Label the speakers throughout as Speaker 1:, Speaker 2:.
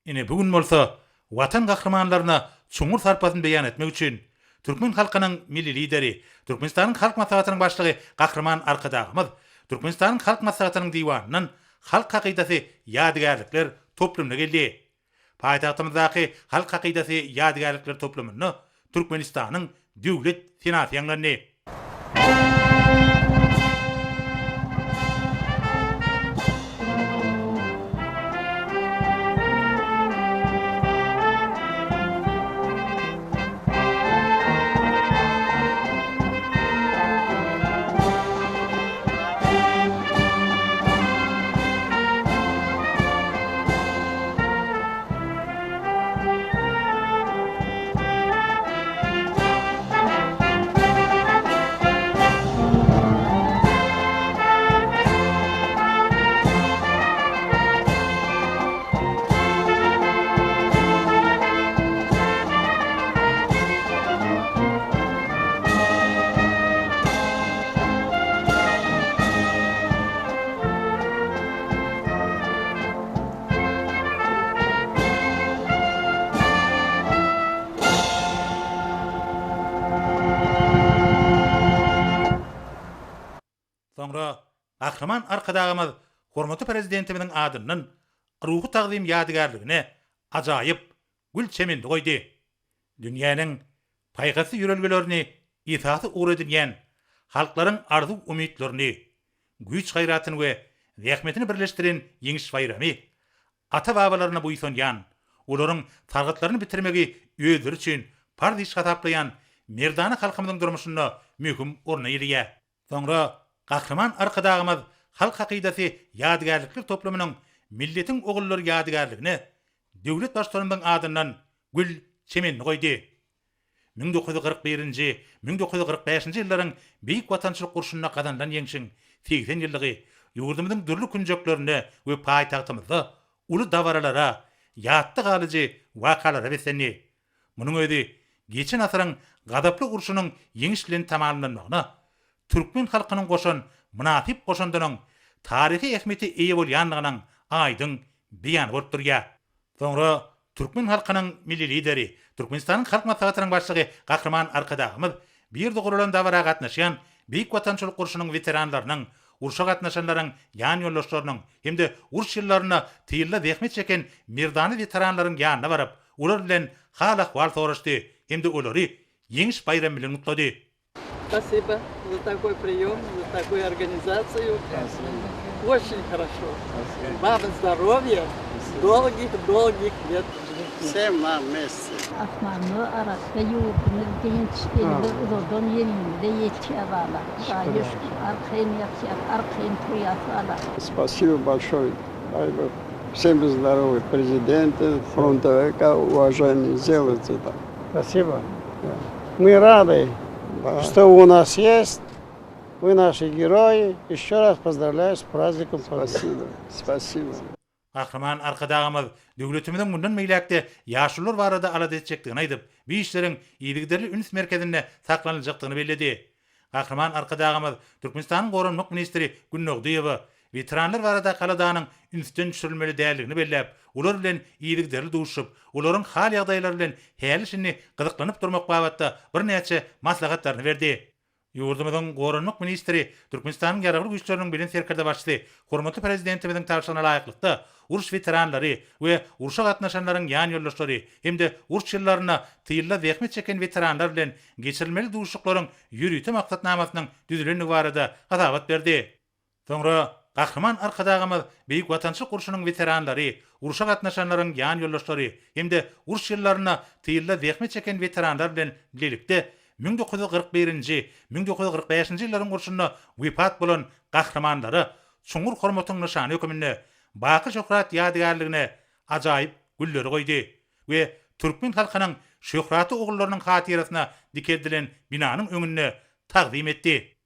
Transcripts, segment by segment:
Speaker 1: Ine, bu gün bolsa Watan gahrymanlaryna çuňňur sarpasyny beýan etmek üçin türkmen halkynyň Milli Lideri, Türkmenistanyň Halk Maslahatynyň Başlygy Gahryman Arkadagymyz Türkmenistanyň Halk Maslahatynyň Diwanyndan Halk hakydasy ýadygärlikler toplumyna geldi. Paýtagtymyzdaky Halk hakydasy ýadygärlikler toplumynda Türkmenistanyň Döwlet senasy ýaňlandy. Soňra Gahryman Arkadagymyz hormatly Prezidentimiziň adyndan Ruhy tagzym ýadygärligine ajaýyp gül çemenini goýdy. Dünýäniň paýhasly ýörelgelerini esasy ugur edinýän halklaryň arzuw-umytlaryny, güýç-gaýratyny we zähmetini birleşdiren Ýeňiş baýramy ata-babalaryna buýsanýan, olaryň sargytlaryny bitirmegi özleri üçin parz iş hasaplaýan merdana halkymyzyň durmuşynda möhüm orun eýeleýär. Soňra Gahryman Arkadagymyz Halk hakydasy ýadygärlikler toplumynyň Milletiň ogullary ýadygärligine döwlet Baştutanymyzyň adyndan gül çemenini goýdy. 1941-nji, 1945-nji ýyllaryň Beýik Watançylyk urşunda gazanylan ýeňşiň 80 ýyllygy ýurdumyzyň dürli künjeklerinde we paýtagtymyzda uly dabaralara, ýatda galyjy wakalara beslendi. Munuň özi geçen asyryň gazaply urşunyň ýeňiş bilen tamamlanmagyna türkmen halkynyň goşan mynasyp goşandynyň taryhy ähmiýete eýe bolýandygynyň aýdyň beýany bolup durýar. Soňra türkmen halkynyň Milli Lideri, Türkmenistanyň Halk Maslahatynyň Başlygy Gahryman Arkadagymyz bu ýerde guralan dabara gatnaşýan Beýik Watançylyk urşunyň weteranlarynyň, urşa gatnaşanlaryň ýan ýoldaşlarynyň hem-de uruş ýyllarynda tylda zähmet çeken merdana weteranlaryň ýanyna baryp, olar bilen hal-ahwal soraşdy hem-de olary Ýeňiş baýramy bilen gutlady.
Speaker 2: Spasibo za takoý priýom, za takuýu organizasiýu. Oçin horoşo. Vam zdorowýa, dolgih dolgih let.
Speaker 3: Wsem nam wmeste.
Speaker 4: Asmanymyz arassa ýurdumyz dynç elimiz uzadan ýeňimize ýetýä bala Hudaýa şükür arkaýyn ýatýas arkaýyn turýas bala.
Speaker 3: Spasibo bolşoý daý bog wsem zdorowy prezidente frontowika uwaženiýe zdelajte tak.
Speaker 5: Spasibo. My rady, что у нас есть. Вы наши geroýi. Еще raz pozdravlýaýu s praznikom Pobedy.
Speaker 3: Spasibo. Spasibo.
Speaker 1: Gahryman Arkadagymyz döwletimiziň mundan beýläk-de ýaşulular barada alada etjekdigini aýdyp, bu işleriň yzygiderli üns merkezinde saklanyljakdygyny belledi. Gahryman Arkadagymyz Türkmenistanyň Goranmak ministri Gündogdyýewe weteranlar baradaky aladanyň ünsden düşürilmeli däldigini belläp, olar bilen yzygiderli duşuşyp, olaryň hal-ýagdaýlary bilen häli-şindi gyzyklanyp durmak babatda birnäçe maslahatlaryny berdi. Ýurdumyzyň Goranmak ministri, Türkmenistanyň Ýaragly Güýçleriniň Belent Serkerdebaşysy hormatly Prezidentimiziň tabşyrygyna laýyklykda, uruş weteranlary we urşa gatnaşanlaryň ýan ýoldaşlary hem-de uruş ýyllarynda tylda zähmet çeken weteranlar bilen geçirilmeli duşuşyklaryň ýörite maksatnamasynyň düzülendigi barada hasabat berdi. Soňra Gahryman Arkadagymyz Beýik Watançylyk urşunyň weteranlary, urşa gatnaşanlaryň ýan ýoldaşlary hem-de uruş ýyllarynda tylda zähmet çeken weteranlar bilen bilelikde 1941-nji, 1945-nji ýyllaryň urşunda wepat bolan gahrymanlara çuňňur hormatyň nyşany höküminde Baky şöhrat ýadygärligine ajaýyp gülleri goýdy we türkmen halkynyň şöhratly ogullarynyň hatyrasyna dikeldilen binanyň öňünde tagzym etdi.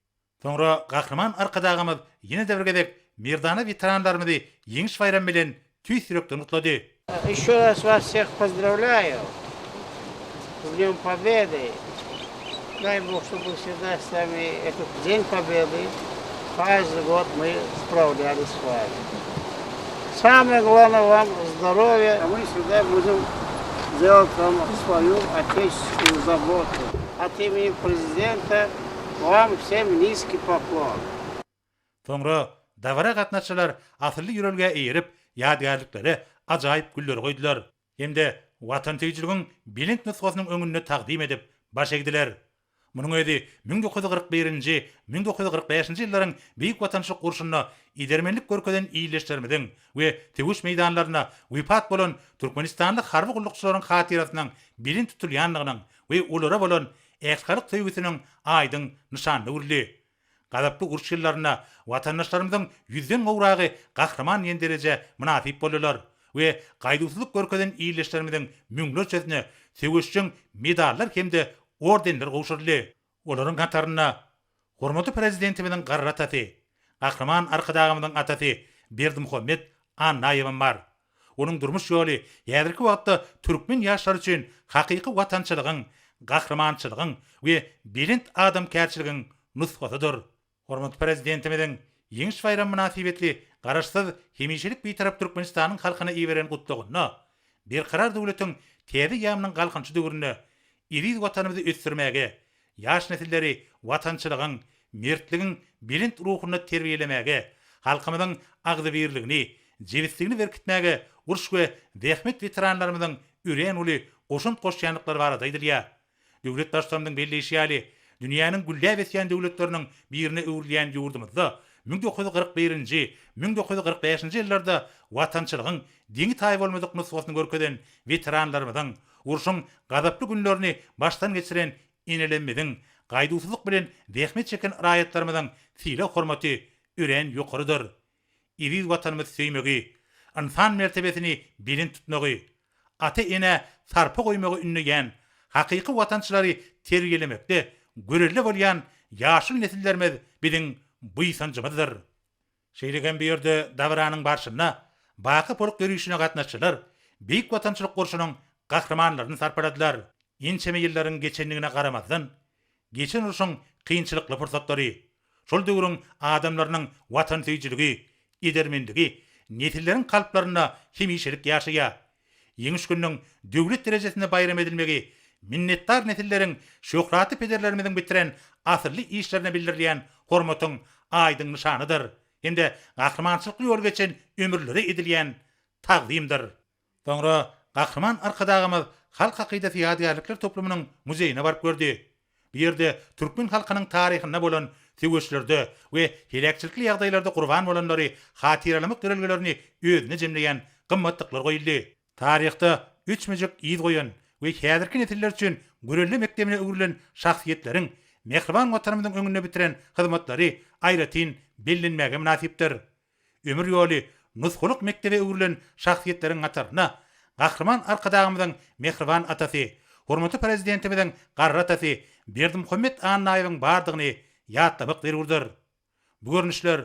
Speaker 1: Soňra Gahryman Arkadagymyz ýene-de bir gezek merdana weteranlarymyzy Ýeňiş baýramy bilen tüýs ýürekden gutlady.
Speaker 5: Еще раз вас всех поздравляю с Днем Победы! Дай Бог, чтобы всегда с вами этот День Победы каждый год мы справляли с вами. Самое главное вам здоровья. А мы всегда будем делать вам свою отечественную заботу. От имени президента вам всем низкий поклон.
Speaker 1: Soňra dabara gatnaşyjylar asylly ýörelgä eýerip, ýadygärliklere ajaýyp gülleri goýdular hem-de watansöýüjiligiň belent nusgasynyň öňünde tagzym edip, baş egdiler. Munuň özi 1941-nji, 1945-nji ýyllaryň Beýik Watançylyk urşunda edermenlik görkezen ildeşlerimiziň we söweş meýdanlarynda wepat bolan türkmenistanly harby gullukçylaryň hatyrasynyň belent tutulýandygynyň we olara bolan ählihalk söýgüsiniň aýdyň nyşanyna öwrüldi. Gazaply uruş ýyllarynda watandaşlarymyzyň ýüzden gowragy gahryman diýen derejä mynasyp boldular we gaýduwsyzlyk görkezen ildeşlerimiziň müňlerçesine söweşjeň medallar hem-de ordenler gowşuryldy. Olaryň hatarynda hormatly Prezidentimiziň garry atasy, Gahryman Arkadagymyzyň atasy Berdimuhamet Annaýewem bar. Onuň durmuş ýoly häzirki wagtda türkmen ýaşlary üçin hakyky watançylygyň, gahrymançylygyň we belent adamkärçiligiň nusgasydyr. Hormatly Prezidentimiziň Ýeňiş baýramy mynasybetli Garaşsyz, hemişelik Bitarap Türkmenistanyň halkyna iberen Gutlagynda Berkarar döwletiň täze eýýamynyň Galkynyşy döwründe eziz Watanymyzy ösdürmäge, ýaş nesilleri watançylygyň, mertligiň belent ruhunda terbiýelemäge, halkymyzyň agzybirligini, jebisligini berkitmäge uruş we zähmet weteranlarymyzyň örän uly goşant goşýandyklary barada aýdylýar. Döwlet Baştutanymyzyň belleýşi ýaly, dünýäniň gülläp ösýän döwletleriniň birine öwrülýän ýurdumyzda 1941-nji, 1945-nji ýyllarda watançylygyň deňi-taýy bolmadyk nusgasyny görkezen weteranlarymyzyň, urşuň gazaply günlerini başdan geçiren enelerimiziň, gaýduwsyzlyk bilen zähmet çeken raýatlarymyzyň sylag-hormaty örän ýokarydyr. Eziz Watanymyzy söýmegi, ynsan mertebesini belent tutmagy, ata-enä sarpa goýmagy ündeýän hakyky watançylary terbiýelemekde görelde bolýan ýaşuly nesillerimiz biziň buýsanjymyzdyr. Şeýle hem bu ýerde dabaranyň barşynda Baky polk ýörişine gatnaşyjylar Beýik Watançylyk urşunyň gahrymanlaryny sarpaladylar. Ençeme ýyllaryň geçendigine garamazdan, geçen urşuň kynçylykly pursatlary, şol döwrüň adamlarynyň watansöýüjiligi, edermenligi nesilleriň kalplarynda hemişelik ýaşaýar. Ýeňiş gününiň döwlet derejesinde baýram edilmegi minnetdar nesilleriň şöhratly pederlerimiziň bitiren asylly işlerine bildirilýän hormatyň aýdyň nyşanydyr hem-de gahrymançylykly ýol geçen ömürlere edilýän tagzymdyr. Soňra Gahryman Arkadagymyz Halk hakydasy ýadygärlikler toplumynyň muzeýine baryp gördi. Bu ýerde türkmen halkynyň taryhynda bolan söweşlerde we heläkçilikli ýagdaýlarda gurban bolanlary hatyralamak ýörelgelerini özünde jemleýän gymmatlyklar goýuldy. Taryhda öçmejek yz goýan we häzirki nesiller üçin görelde mekdebine öwrülen şahsyýetleriň mähriban Watanymyzyň öňünde bitiren hyzmatlary aýratyn bellenmäge mynasypdyr. Ömür ýoly nusgalyk mekdebe öwrülen şahsyýetleriň hatarynda Gahryman Arkadagymyzyň mähriban atasy, hormatly Prezidentimiziň garry atasy Berdimuhamet Annaýewiň bardygyny ýatlamak zerurdyr. Bu görnüşler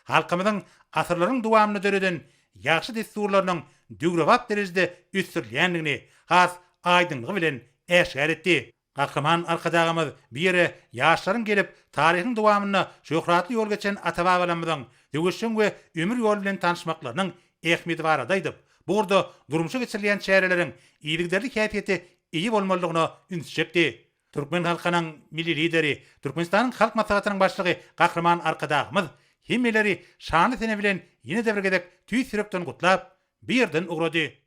Speaker 1: halkymyzyň asyrlaryň dowamynda döreden ýagşy dessurlarynyň döwrebap derejede ösdürilýändigini has aýdyňlygy bilen äşgär etdi. Gahryman Arkadagymyz bu ýere ýaşlaryň gelip, taryhyň dowamynda şöhratly ýol geçen ata-babalarymyzyň söweşjeň we ömür ýoly bilen tanyşmaklarynyň ähmiýeti barada aýdyp, bu ugurda durmuşa geçirilýän çäreleriň yzygiderli häsiýete eýe bolmalydygyna ünsi çekdi. Türkmen halkynyň Milli Lideri, Türkmenistanyň Halk Maslahatynyň Başlygy Gahryman Arkadagymyz hemmeleri şanly sene bilen ýene-de bir gezek tüýs ýürekden gutlap, bu ýerden ugrady.